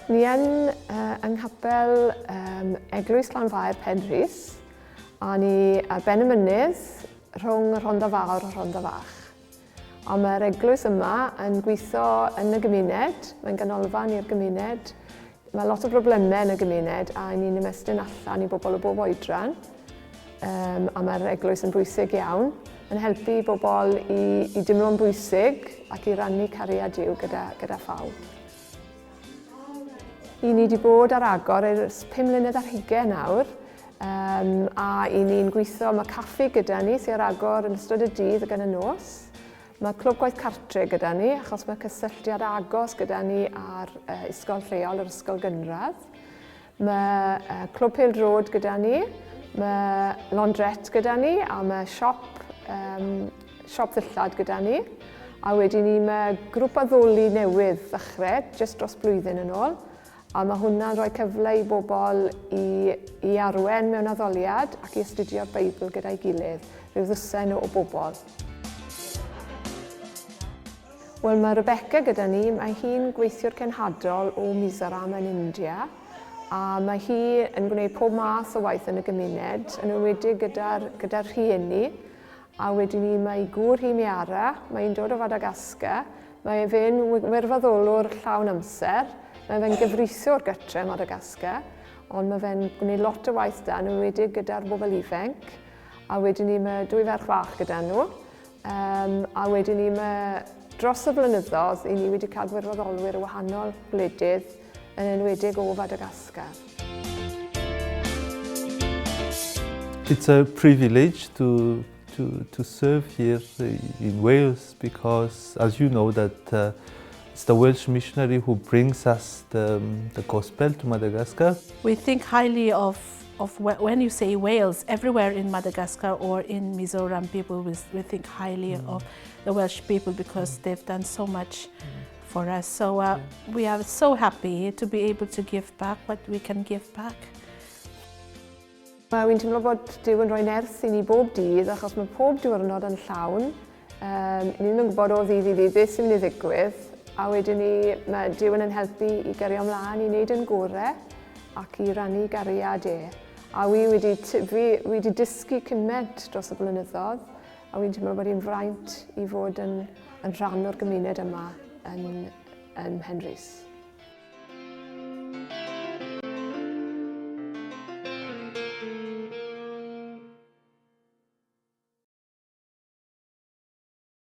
Ni yn uh, yng nghapel um, Eglwys Llanfair Penrhys a ni ar ben y mynydd rhwng y Rhondda Fawr a Rhondda Fach. A mae'r eglwys yma yn gweithio yn y gymuned, mae'n ganolfan i'r gymuned. Mae lot o broblemau yn y gymuned a ni'n ymestyn allan i bobl o bob oedran. Um, a mae'r eglwys yn bwysig iawn, yn helpu bobl i, i dimlo'n bwysig ac i rannu cariad Duw gyda, gyda phawb. I ni wedi bod ar agor ers 5 mlynedd ar hugain nawr, um, a i ni'n gweithio, mae caffi gyda ni sy'n ar agor yn ystod y dydd ac yn y nos. Mae clwb gwaith cartre gyda ni, achos mae cysylltiad agos gyda ni ar uh, ysgol lleol, yr ysgol gynradd. Mae uh, clwb pêl-droed gyda ni, mae laundrette gyda ni a mae siop, um, siop ddillad gyda ni. A wedyn ni mae grŵp addoli newydd ddechrau, jyst dros blwyddyn yn ôl. A mae hwnna'n rhoi cyfle i bobl i, i arwen mewn addoliad ac i astudio'r Beibl gyda'i gilydd, rhyw ddwsen o bobl. Wel, mae Rebecca gyda ni, mae hi'n gweithiwr cenhadol o Mizoram yn India, a mae hi yn gwneud pob math o waith yn y gymuned, yn enwedig gyda'r gyda rhieni, a wedyn ni mae gŵr hi Miara, mae hi'n dod o Fadagascar, mae fe'n wirfoddolwr llawn amser, mae fe'n gyfreithiwr gytre Madagascar, ond mae fe'n gwneud lot o waith da, yn enwedig gyda'r bobl ifanc, a wedyn ni mae dwy ferch fach gyda nhw, Um, a wedyn ni, mae dros y blynyddoedd, i ni wedi cael gwirfoddolwyr o wahanol gwledydd, yn enwedig o Fadagascar. It's a privilege to, to, to serve here in Wales because, as you know, that uh, it's the Welsh missionary who brings us the, um, the gospel to Madagascar. We think highly of of when you say Wales, everywhere in Madagascar or in Mizoram, people will, will think highly mm. of the Welsh people because mm. they've done so much mm. for us. So uh, yeah. we are so happy to be able to give back what we can give back. Mae wy'n teimlo bod Duw yn rhoi nerth i ni bob dydd achos mae pob diwrnod yn llawn. Um, ni ddim yn gwybod o ddydd i ddydd beth sy'n mynd i ddigwydd a wedyn ni mae Duw yn helpu i gario ymlaen i wneud yn gorau ac i rannu gariad e. A wi wedi, fi wedi dysgu cymaint dros y blynyddoedd a wy'n teimlo bod hi'n fraint i fod yn, yn rhan o'r gymuned yma yn, yn Mhenrhys.